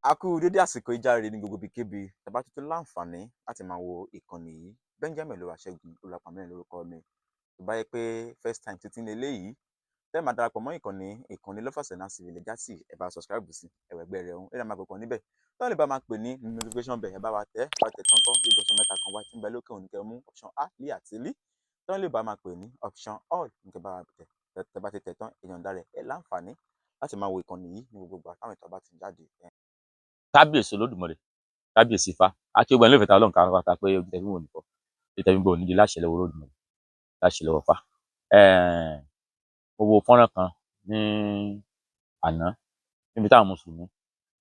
A kú dédé àsìkò ìjáre ní gbogbo ibikíbi tàbá tuntun láǹfààní láti máa wo ìkànnì yìí. Benjamin Olúwaṣẹ́gun Olúwapàmílẹ̀ lórúkọ mi. Tó bá yẹ pé first time tuntun leléyìí tẹ́ máa darapọ̀ mọ́ ìkànnì Lovers and Civil Legacy, ẹ bá subscribe sí ẹ̀wẹ̀ ẹgbẹ́ rẹ̀ ọ̀hún, ẹ̀rọ máa kọ̀ọ̀kan níbẹ̀ tó lè bá máa pè ní notification bell. Ẹ bá wa tẹ̀, bá tẹ̀ tán kọ́ yóò option mẹ́ta kan wá tí ń bẹ lókè òní, kẹ́ mú option A, L àti L tó lè bá máa pè ní option all ní kẹ́ bá wa tẹ̀. Tẹ́ bá ti tẹ̀ tán, èèyàn dá rẹ̀ ẹ láǹfààní láti máa wo ìkànnì yìí ní gbogbo ìgbà táwọn ètò bá ti jáde. Kábíyèsí Olódùmarè, kábíyèsí Ifá, àti ogun ẹni lófẹ̀ẹ́ ta Ọlọ́run kára pé ojú tẹ̀fí wò ní fọ́, ojú tẹ̀fí gbọ́ nídìí láṣẹ lọ́wọ́ Olódùmarè, láṣẹ lọ́wọ́ Ifá. Mo wo fọ́nrán kan ní àná níbi táwọn mùsùlùmí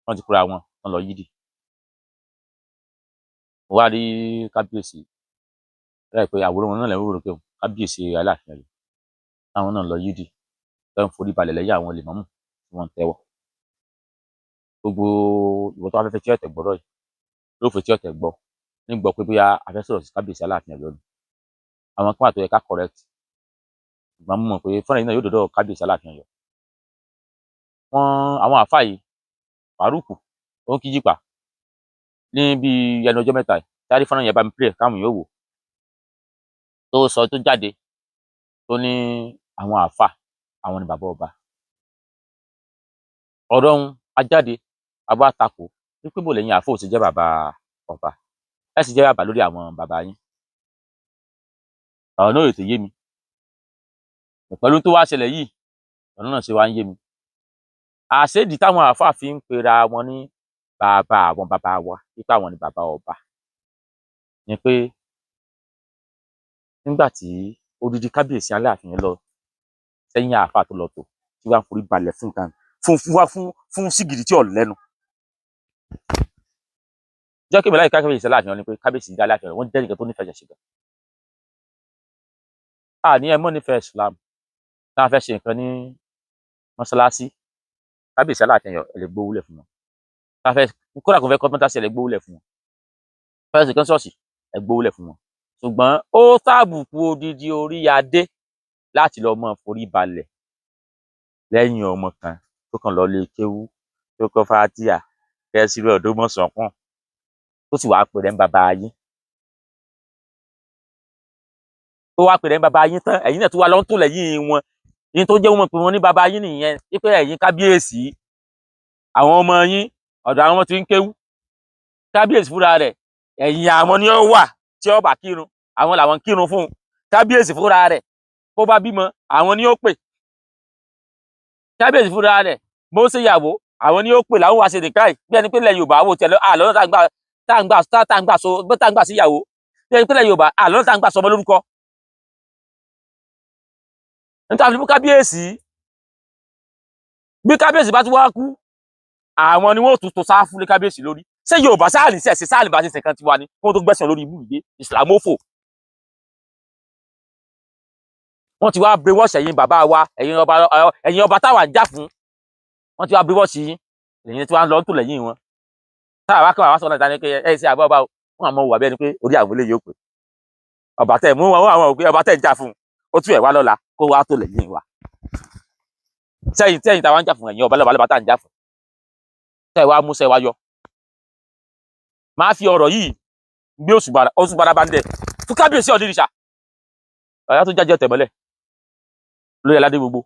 wọ́n ti kóra wọn, wọ́n lọ yídì. Mo wá rí kábíyèsí láì pé àwòrán wọn náà lẹ́wọ̀n rò pé kábíyèsí Aláàfin Ọ̀yọ́ táwọn náà lọ yídì, tó ń forí balẹ̀ lẹ́yìn àwọn lèmọ́mù tí wọ́n ń tẹ́wọ́. Gbogbo ìwọ tó wá fẹ́ tí ọ̀tẹ̀ gbọ́rọ̀ yìí ló fẹ́ tí ọ̀tẹ̀ gbọ́ nígbọ́ pé bóyá a fẹ́ sọ̀rọ̀ sí kábíyèsí Aláàfin Ọ̀yọ́ ni. Àwọn kan wà tó yẹ ká correct, ṣùgbọ́n mo mọ̀ pé fúnra yìí náà yóò dọ́dọ̀ kábíyèsí Aláàfin Ọ̀yọ́. Wọ́n àwọn àáfàá yìí, Faruku ó ń kíjìpá ní bí ẹnu ọjọ́ mẹ́ta yìí sáré fúnra yẹn bá mi pray káwọn yóò wò tó sọ tó jáde tó ní àwọn àáfàá àwọn ni bàbá ọba. Ọ̀rọ̀ ń ajáde àwa takò wípé bò lẹ́yìn àáfàá ò sì jẹ́ bàbá ọba, ẹ sì jẹ́ bàbá lórí àwọn bàbá yín. Ọ̀rọ̀ náà ò tètè yé mi pẹ̀lú tó wá ṣẹlẹ̀ yìí, ọ̀rọ̀ náà ṣe wá ń yé mi. Àṣédìí táwọn àáfàá fi ń pera wọn ní bàbá àwọn bàbá wa, wípé àwọn ni bàbá ọba, ni pé nígbà tí odidi kábíyèsí Aláàfin yẹn lọ sẹ́yìn àáfàá tó lọ tò tí wàá forí balẹ̀ fún kan fún fún wá fún fún sìgìdì tí ò lẹ́nu. Jẹ́ kí èmi láyé kábíyèsí Aláàfin wọn ni pé kábíyèsí Aláàfin wọn jẹ́ nìkan tó nífẹ̀ẹ́ ṣẹ̀ṣẹ̀ gan. A ní ẹ mọ́ nífẹ̀ẹ́ Islam tá a fẹ́ ṣe nǹkan ní mọ́ṣáláṣí, kábíyèsí Aláàfin ẹ lè gbówó lẹ̀ fún wọn. Tá a fẹ́ kódà kò fẹ́ kọ́ mọ́tàṣí, ẹ lè gbówó lẹ̀ fún wọn. Fẹ́ ṣe kan ṣọ́ọ̀ṣì, ẹ gbówó lẹ̀ fún wọn. Ṣùgbọ́n ó tàbùkù odidi orí adé láti lọ mọ́ forí balẹ̀ lẹ́yìn ọmọ kan tó kàn lọ lé kéwú tó kọ́ fatia kẹ́sìrì ọ̀dọ́ mọ̀sán-kùn tó sì wàá pèrè ń bàbá yín, tó wàá pèrè ń bàbá yín tán, ẹ̀yin náà tó wà lọ́n tó lẹ́yìn wọn yín tó jẹ́ wọn pé wọ́n ní bàbá yín nìyẹn, wípé ẹ̀yin kábíyèsí àwọn ọmọ yín ọ̀dọ̀ àwọn ọmọ tí ń kéwú, kábíyèsí fúnra rẹ̀ ẹ̀yìn àwọn ni ó wà tí ó bá kírun, àwọn làwọn kírun fún un. Kábíyèsí fúnra rẹ̀ bó bá bímọ àwọn ni ó pè, kábíyèsí fúnra rẹ̀ bó ṣe yàwó àwọn ni ó pè láwọn wá ṣe nìkan yìí. Bí ẹni pé ilẹ̀ Yorùbá wò tẹ̀lé àlọ́nà tá à ń gbà tá à ń gbà so tá à ń gbà sí ìyàwó, bí ẹni pé ilẹ̀ Yorùbá àlọ́nà tá à ń gbà sọmọ lórúkọ. Níta fi fún kábíyèsí, bí kábíyèsí bá ti wá kú àwọn ni wọ́n tún tó sáfù lé kábíyèsí lórí. Ṣé Yorùbá sáàlì sí ẹ̀sìn sáàlì bá ṣe sìnkan tiwa ni kí wọ́n tó gbẹ̀sán lórí ibú ìdè ìsìlámófò? Wọ́n ti wá brainwash ẹ̀yin bàbá wa, ẹ̀yin ọba táwa ń jà fún, wọ́n ti wá brainwash yín, ẹ̀yin tí wọ́n lọ ń tò lẹ́yìn wọn. Táwa wá kọ́ àwọn sọ̀rọ̀ ìdáni pé ẹ̀ ṣe àbọ̀ ọba o, wọ́n àmọ́ wà bẹ́ẹ̀ ni pé orí àwọn eléyìí ó pè ọba tẹ̀ mú wọn, àwọn òpè ọba tẹ̀ ń jà fún ó tún ẹ̀ wá lọ́la kó wá tó lẹ́yìn wa. Sẹ́yìn tẹ́yìn táwa ń jà fún ẹ̀yin ọba lọ́ba lọ́ba tá ń jà fún tẹ́ wá mú sẹ́ wá yọ. Máa fi ọ̀rọ̀ yìí gbé òṣùbàrà bá ń dẹ̀ fún kábíyèsí Ọ̀nìrìṣà ọ̀yá tó jájẹ́ tẹ̀mọ́lẹ̀ lórí aládé gbogbo.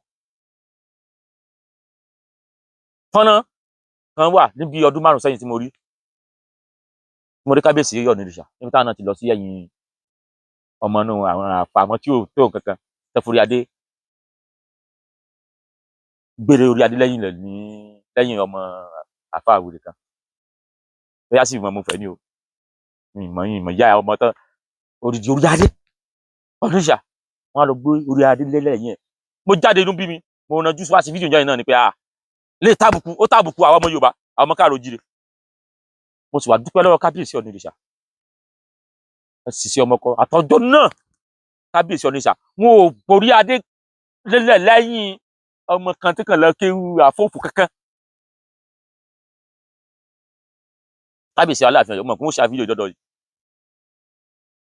Fọ́nrán kan wà níbi ọdún 5 sẹ́yìn tí mo rí kábíyèsí Ọ̀nìrìṣà níbi táwọn náà ti lọ sí ẹ̀yìn ọmọ inú àwọn àfàmọ́ tí ò tó nǹkan kan tẹ́forí adé. Gbére orí adé lẹ́yìn rẹ̀ ní lẹ́yìn ọmọ àfa àwòrán kan bóyá sì mọ̀ mo fẹ́ ni o, ìmọ̀ ìmọ̀ ìyá ọmọ tán odidi orí adé ọdúnṣà wọn á lọ gbé orí adé lẹ́lẹ́yìn ẹ̀. Mo jáde inú bí mi, mo rànjú wá sí fídíò ìjọyìn náà ni pé ah lè tàbùkù, ó tàbùkù àwọn ọmọ Yorùbá, àwọn ọmọ káàró jíire. Mo sì wá dúpẹ́ lọ́wọ́ kábíyèsí Ọ̀nìrìṣà, ẹ sì ṣe ọmọ kọ àtọjọ́ náà. Kábíyèsí Ọ̀nìrìṣà wọn ò borí adé lélẹ̀ lẹ́yìn ọmọ kan tí kàn lọ kéwu àfófù kankan. Kábíyèsí Aláàfin Ọ̀yọ́ mọ̀ kí wọ́n ṣe àfihàn ìdọ́dọ̀ yìí,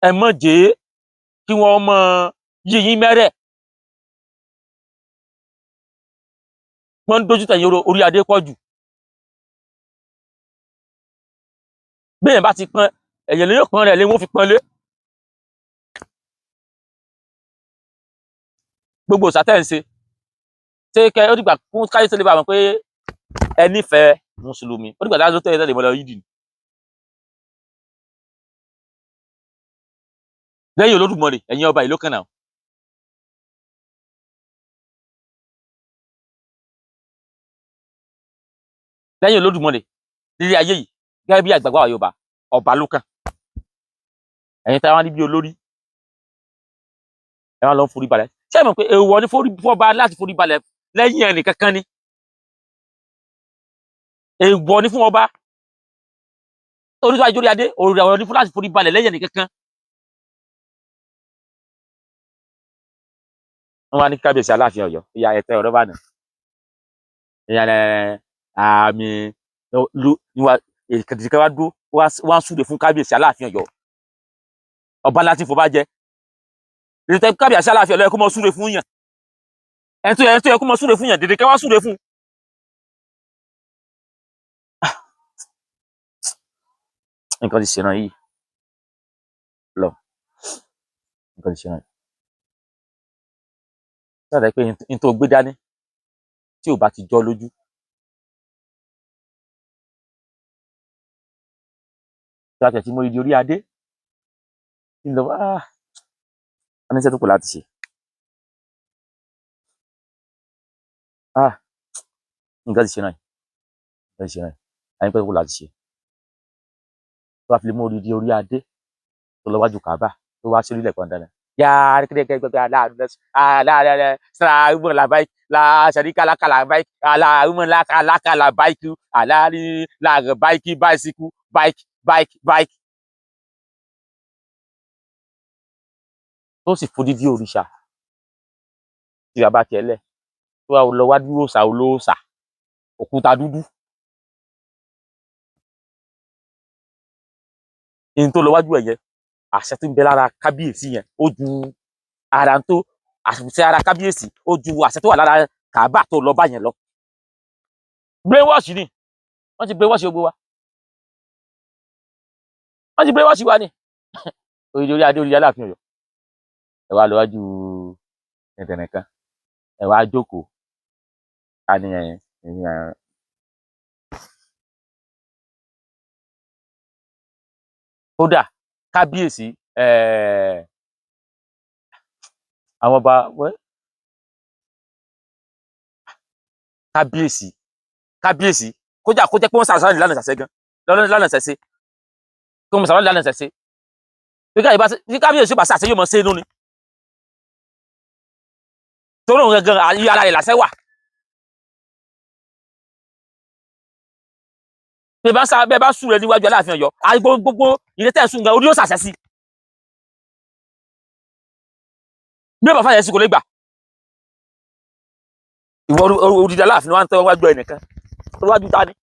ẹ mọ̀ jẹ́ kí wọ́n mọ yíyín mẹ́rẹ̀. Wọ́n ń dojú tẹ̀yìn orí adé pọ̀ jù. Bẹ́ẹ̀ bá ti pọ́n ẹ̀yẹ̀ lè yóò pọ́n rẹ̀ lé wọ́n fi pọ́n lé. Gbogbo òsà tẹ́ ń ṣe ṣé kẹ́ ó dìgbà kún káyé tó lè bá wọn pé ẹ nífẹ̀ẹ́ mùsùlùmí, ó dìgbà táwọn tó tẹ̀lé tẹ̀lé mọ́ lọ yídì ni. Lẹ́yìn Olódùmarè ẹ̀yin ọba ìlú kan náà. Lẹ́yìn Olódùmarè lílé ayé yìí gẹ́gẹ́ bí àgbàgbà wa Yorùbá ọba ló kàn. Ẹ̀yin táwọn níbi olórí ẹ máa lọ forí balẹ̀. Ṣé ẹ mọ̀ pé èèwọ̀ ni fọba láti forí balẹ̀ lẹ́yìn ẹnì kankan ni? Èèwọ̀ ni fún ọba oníṣòwò àjọrí adé, èèwọ̀ ni fún láti forí balẹ̀ lẹ́yìn ẹnì kankan. Wọ́n wá ní kábíyèsí Aláàfin Ọ̀yọ́ ìyá ẹ̀tẹ́ ọ̀rọ̀ bá nà ìyá ẹ̀ àmì níwá èkìtì wá dúró wá ń súre fún kábíyèsí Aláàfin Ọ̀yọ́ ọba láti fọba jẹ. Ètò kábíyèsí Aláàfin Ọ̀yọ́ kó mọ súre fún yàn, ẹni tó yẹ kó mọ súre fún yàn dèdè ká wá súre fún. Nǹkan ti ṣèràn yìí lọ, nǹkan ti ṣèràn yìí. Sọ̀rọ̀ pé n tó gbé dání tí ò bá ti jọ lójú, tí a tẹ̀ tí mo di orí adé ń lọ a ní iṣẹ́ tó kù láti ṣe. Nǹkan ti ṣe náà, nǹkan ti ṣe náà, a ní iṣẹ́ tó kù láti ṣe. Tó bá fi lè mú odidi orí adé tó lọ wájú Kàábà tó wá sí orílẹ̀ kan dáná. Yáa kékeré aláàánú sàràmù làbáyé làṣàríkà làkàlàbáyé aláàrúmọ làkàlàbáyé aláàrí làrẹ̀báyé báyìísíkú báyìí báyìí báyìí. Tó sì fodidi òrìṣà tí bàbá tiẹ̀ lẹ̀ tó wá lọ wájú òòṣà olóòṣà òkúta dúdú. Ní tó lọ wájú ẹ̀ yẹn, àṣẹ tó ń bẹ lára kábíyèsí yẹn ó ju ara tó àṣẹ ara kábíyèsí ó ju àṣẹ tó wà lára Kàábà tó lọ bá yẹn lọ. Brainwash ni wọ́n ti brainwash gbogbo wa, wọ́n ti brainwash wa ni. Orí orí adé orí Aláàfin Ọ̀yọ́ ẹ wá lọ wájú ẹ̀tẹ̀nẹ̀ kan ẹ wá jókòó ká ní ẹ̀yìn ẹ̀yìn. Kódà kábíyèsí àwọn ọba kábíyèsí kábíyèsí kódà kó jẹ́ pé wọ́n sàṣà lánàá ṣàṣẹ gan lánàá ṣàṣẹ kí wọ́n sàṣà lánàá ṣàṣẹ bí kábíyèsí bá ṣàṣẹ yóò mọ ṣe inú ni torí òun gangan ara rẹ̀ làṣẹ wà. Bẹ́ẹ̀ bá sùn rẹ̀ níwájú Aláàfin Ọ̀yọ́ gbogbo ìrètí ẹ̀sùn gan orí yóò ṣàṣẹ sí bí ó bá fàṣẹ sí kò lè gbà. Ìwọ odidi Aláàfin wa ń tẹ́ wájú ẹnìkan wájú ta ni.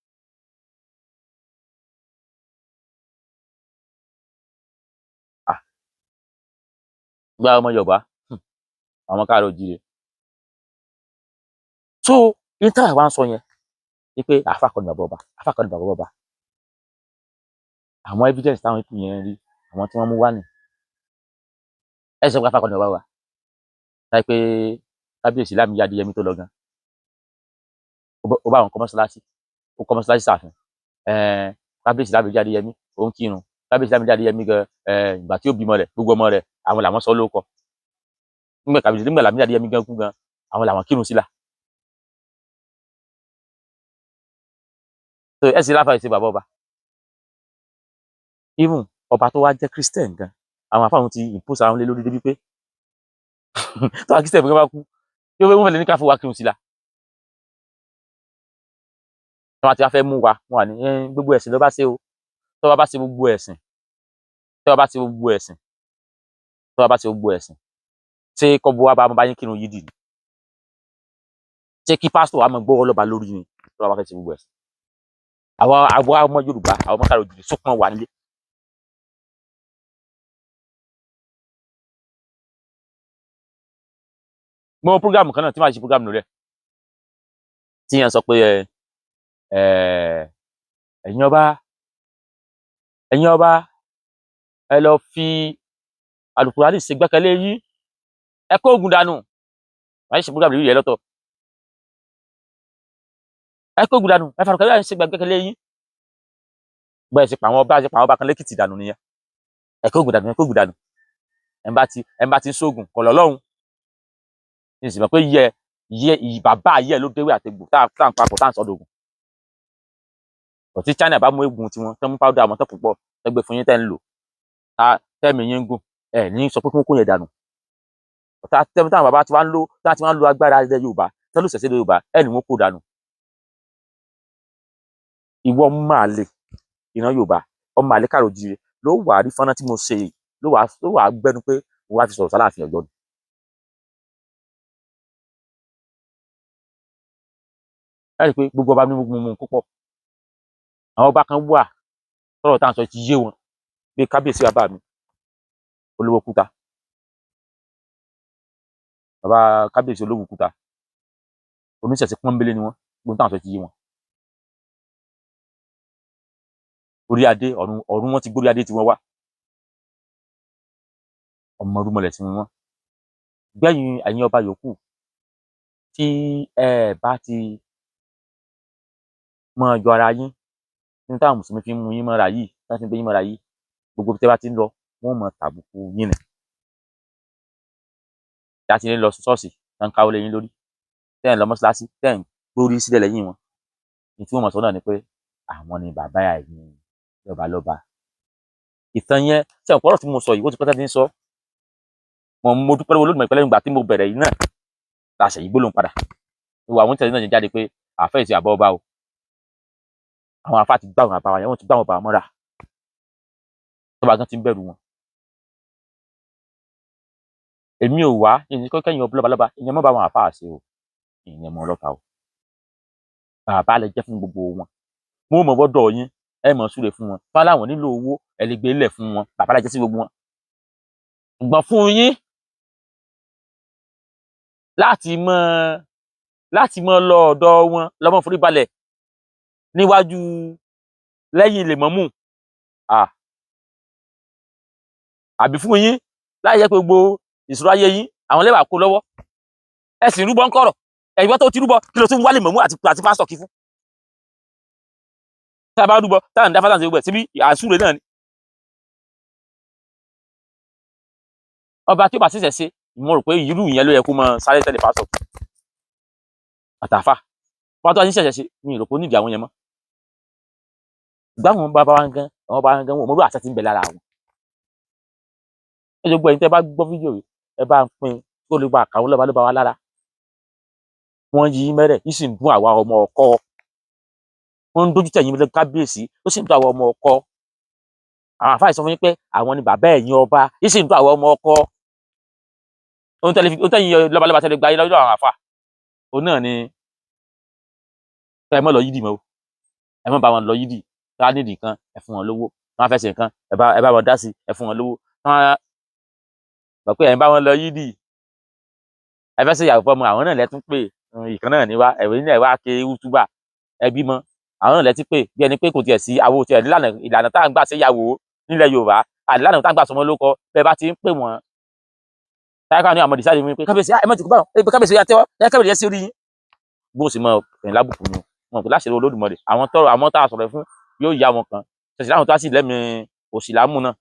Gba ọmọ Yorùbá àwọn káàró jíire. So intan wa ń sọ yẹn ni pé àfa kan ní bàbá ọba, àfa kan ní bàbá ọba. Àwọn evidence táwọn ikú yẹn rí àwọn tí wọ́n mú wá ní ẹ sọ pé àfa kan ní bàbá wa láì pé kábíyèsí Lámìyí Adéyẹmí tó lọ gan ó bá àwọn kọ́ mọ́ṣáláṣí, ó kọ́ mọ́ṣáláṣí sàfin. Kábíyèsí Lámìyí Adéyẹmí ó ń kírun, kábíyèsí Lámìyí Adéyẹmí gan ìgbà tí ó bímọ rẹ̀ gbogbo ọmọ rẹ̀ àwọn làwọn sọ lóko nígbà kábíyèsí nígbà Lámìyí Adéyẹmí gan kú gan àwọn làwọn kírun sí la. So ẹ sì láfa ìṣe bàbá ọba. Even ọba tó wá jẹ́ Christian gan, àwọn àfáà wọn ti impose àwọn lé lórí débi pé tó wá Christian gan bá kú, yóò fẹ́ wọ́n fẹ́ lè ní ká fún wa kírun sí la. Tí wọ́n ti wá fẹ́ mú wa, wọ́n wà ní gbogbo ẹ̀sìn ló bá ṣe o. Tó bá ṣe gbogbo ẹ̀sìn, tó bá ṣe gbogbo ẹ̀sìn, tó bá ṣe gbogbo ẹ̀sìn, ṣé kọ́bù wa bá bá yín kírun yídì ni? Ṣé kí pásítọ̀ wa máa gbọ́wọ́ lọ́ba lórí ni tó bá fẹ́ ṣe gbogbo ẹ̀sìn? Àwa ọmọ Yorùbá, àwọn ọmọ káàró òjìrì sópọn wà nílé. Mo prógámù kan náà tí màá ṣe prógámù lórí ẹ̀ tí yẹn sọ pé ẹ̀yin ọba, ẹ̀yin ọba, ẹ lọ fi Àlùkùránì ṣe gbẹ́kẹ̀lé yín, ẹ kó oògùn dànù. Màá ṣe prógámù lórí ẹ̀ lọ́tọ̀. Ẹ kó oògùn dànù, ẹ fi Àlùkùránì ṣe gbẹ́kẹ̀lé yín. Bẹ́ẹ̀ ṣe pa àwọn ọba, ṣe pa àwọn ọba kan lẹ́kìtì dànù nìyẹn. Ẹ kó oògùn dànù, ẹ kó oògùn dànù. Ẹ bá ti ń ṣoògùn kọ̀ lọ́lọ́run. Ní ìsìn mọ̀ pé yẹ yẹ bàbá yẹ ló déwé àtegbò tá à ń papọ̀ tá à ń sọ́dọ̀gùn. Ọtí China bá mú eégún tiwọn tán mú powder àwọn tán púpọ̀ tẹgbẹ fún yín tẹ́ ń lò tẹ́mi yín ń gùn, ẹ ní sọ pé kí wọ́n kó yẹn dànù. Ọ̀tá tẹ́mi táwọn bàbá ti wá ń lò, táwọn ti wá ń lo agbára ilẹ̀ Yorùbá, tán ló ṣẹ̀ṣẹ̀ ilẹ̀ Yorùbá, ẹ ní wọ́n kó dànù. Ìwọ máa lè ìran Yorùbá, ọmọ àlè káàró jíire ló wà á rí fọ́nrán tí mo ṣe yìí, ló wà á gbẹ́nu pé mo wá fi sọ̀rọ̀ sáláàfin Ọ̀yọ́ ni. Ẹ rí i pé gbogbo ọba mímú mú púpọ̀. Àwọn ọba kan wà tọ́rọ̀ tá à ń sọ ti yé wọn pé kábíyèsí bàbá mi Olówó Kúta, bàbá kábíyèsí Olówó Kúta, oníṣẹ̀ṣe pọ́nbélé ni wọ́n, gbogbo tá à ń sọ ti yé wọn. Orí adé ọ̀run wọn ti gbórí adé tiwọn wá, ọmọ rúmọlẹ̀ tí wọ́n. Gbẹ̀yìn ẹ̀yin ọba yòókù tí ẹ bá ti máa yọ ara yín nínú táwọn mùsùlùmí fi ń mú yín mọ́ra yìí, táwọn fi ń gbé yín mọ́ra yìí, gbogbo tí ẹ bá ti ń lọ wọ́n mọ tàbùkù yín ni. Tí a ti ń lọ ṣọ́ọ̀ṣì tán ń káwọ́ lé yín lórí, tẹ́ ẹ̀ ń lọ mọ́ṣáláṣí tẹ́ ẹ̀ ń gbórí sílẹ̀ lẹ́yìn wọn, ní tí wọ́n mọ̀ sọ náà ni pé àwọn ni bàbá ẹ̀yin lọ́balọ́ba. Ìtàn yẹn tí àwọn ọ̀rọ̀ tí mo sọ yìí ó ti pẹ́ tẹ́ ti ń sọ. Mo dúpẹ́ lọ́wọ́ Olódùmarè pẹ̀lú ìgbà tí mo bẹ̀rẹ̀ yìí náà la ṣe yí gbólóhùn padà. Ìwà àwọn tẹ̀lé náà jáde pé àfẹ́ ìṣe àbọ̀ ọba o. Àwọn afá ti gbá àwọn àbá wa yẹn, wọ́n ti gbá àwọn bàbá mọ́ra. Tọ́ba gan ti ń bẹ̀rù wọn. Èmi ò wá, ìyẹn kọ́ kẹ́yìn ọba lọ́ba, ìyẹn mọ́ bá àwọn àfáà ṣe o. Ìyẹn mọ́ ọlọ́ta o. Bàbá lè jẹ́ fún gbogbo wọn. Mo mọ̀ gbọ́dọ̀ yín, ẹ mọ̀ súre fún wọn. Fáláwọn nílò owó, ẹ lè gbé lẹ̀ fún wọn. Bàbá lè jẹ́ sí gbogbo wọn. Ṣùgbọ́n fún yín láti mọ́ lọ ọ̀dọ̀ wọn lọ́mọ forí balẹ̀ níwájú lẹ́yìn lèmọ́mù, àbí fún yín láì jẹ́ pé gbogbo ìṣòro ayé yín àwọn lẹ́wà kó lọ́wọ́, ẹ sì ń rúbọ ń kọ̀rọ̀, ẹ̀yìn tó ti rúbọ kí ló tún wá lèmọ́mù àti pásítọ̀ kí fún. Tá a bá rúbọ tá à ń dá fátà sí gbogbo ẹ̀ síbí àsúre náà ni. Ọba tí ó bá ṣẹ̀ṣẹ̀ ṣe, mo rò pé irú ìyẹn ló yẹ kó máa sáré tẹ̀lé pásítọ̀ àtàfà. Wọ́n tó wá ní ṣẹ̀ṣẹ̀ ṣe, mi ò rò pé ó nídìí àwọn yẹn mọ́. Ìgbà wọn bàbá wa gan, àwọn bàbá wa gan wọn mọ̀rú àṣẹ tí ń bẹ lára wọn. Ẹ jọ̀ọ́ gbogbo ẹ̀yin tẹ́ bá gbọ́ fídíò yìí, ẹ bá ń pín kó lè bá àkàwọn lọ́ba lọ́ba wa lára. Wọ́n yí mẹ́rẹ̀, yìí sì ń dún àwa ọmọ ọkọ. Wọ́n ń dójú tẹ̀yìn lẹ́nu kábíyèsí, ó sì ń dún àwa ọmọ ọkọ. Àwọn àfáà sọ fún yín pé àwọn ni bàbá ẹ̀yin ọba, yìí sì ń dún àwa ọmọ ọkọ. Ohun tẹ́yìn lọ́ba lọ́ba tẹ́lẹ̀ gba yín lọ́dọ̀ àwọn àfáà, òun náà ni ẹ má lọ yídì mọ́ o, ẹ má bá wọn lọ yídì. Tá a nídìí kan, ẹ fún wọn lówó. Wọn á fẹ́ ṣe nǹkan, ẹ bá wọn dá sí, ẹ fún wọn lówó. Wọn á gbà pé ẹ ń bá wọn lọ yídì, ẹ fẹ́ ṣe ìyàwó fọmọ, àwọn náà lẹ́tún pé ìkan náà ní wá, ẹ̀wẹ̀ nílẹ̀ wá ké útúbà ẹ bímọ, àwọn náà lẹ́tí pé bí ẹni pé kò tiẹ̀ sí àwo tiẹ̀ nílànà ìlànà tá à ń gbà ṣe ìyàwó nílẹ̀ Yorùbá, àdìlànà tá à ń gbà sọmọ lóko, bẹ́ẹ̀ bá ti ń pè wọ́n. Táyà ní àwọn ọmọdé mi pé kábíyèsí ẹ má jù kú báwọn, ẹ kábíyèsí yà tẹ́wọ́, ẹ kábíyèsí yẹ sí orí yín. Bó sì mọ ẹ̀yìn lábùkù ni wọn kò láṣẹ Olódùmarè, àwọn tọrọ àwọn tá a sọ̀rọ̀ fún yóò yá wọn kan ṣẹ̀ṣẹ̀ láwọn tó á sì lẹ́mìí òṣìlámù náà.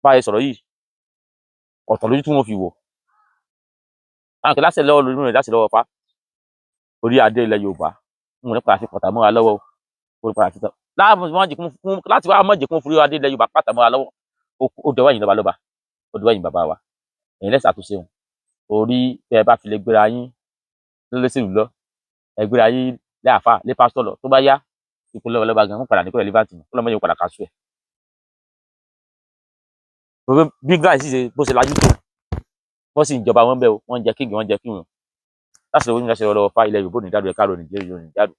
Báyìí sọ̀rọ̀ yìí ọ̀tọ̀ lójú tí wọ́n fi wò. Àwọn kò láṣẹ lọ́wọ́ Olódùmarè, láṣẹ lọ́wọ́ fa orí adé ilẹ̀ Yorùbá, wọn ò ní padà fi pọ̀tà mọ́ra lọ́wọ́ o. Kó padà títọ́ láti wá mọ̀jẹ̀ kún fúri adé ilẹ̀ Yorùbá pàtàkì mọ́ra lọ́wọ́. Ó dọwọ́ ẹ̀yin lọ́ba lọ́ba, ó dọwọ́ ẹ̀yin bàbá wa, ẹ̀yin lẹ́sà tó ṣeun orí tẹ́ ẹ bá fi lè gbéra yín lólóṣèlú lọ, ẹ gbéra yín lé àfà lé pásítọ̀ lọ, tó bá yá ipò lọ́ba lọ́ba gan wọ́n padà ní kó relevant mọ́, kó lọ́mọ yóò padà kásù ẹ̀. Bí England sì ṣe bó ṣe lajú tó, wọ́n sì ń jọba wọn bẹ́ẹ̀ o, wọ́n ń jẹ king, wọ́n ń jẹ king wọn. Láti lọ́wọ́ ní láti lọ́wọ́ fa ilẹ̀ Yorùbá ò ní dàrú, ẹ̀ka rò ní jẹ́ Yorùbá ò ní dàrú,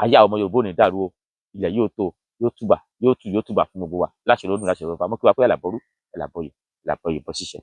ayé àwọn ọmọ Yorùbá ò ní dàrú o. Ilẹ̀ yóò tó, yóò túbà, yóò tù, yóò túbà fún gbogbo wa láṣẹ lọ́dún, láṣẹ lọ́dún. Mọ́ kí wa pé àlàbọ̀rú, àlàbọ̀yè, àlàbọ̀yè bọ́ ṣiṣẹ́.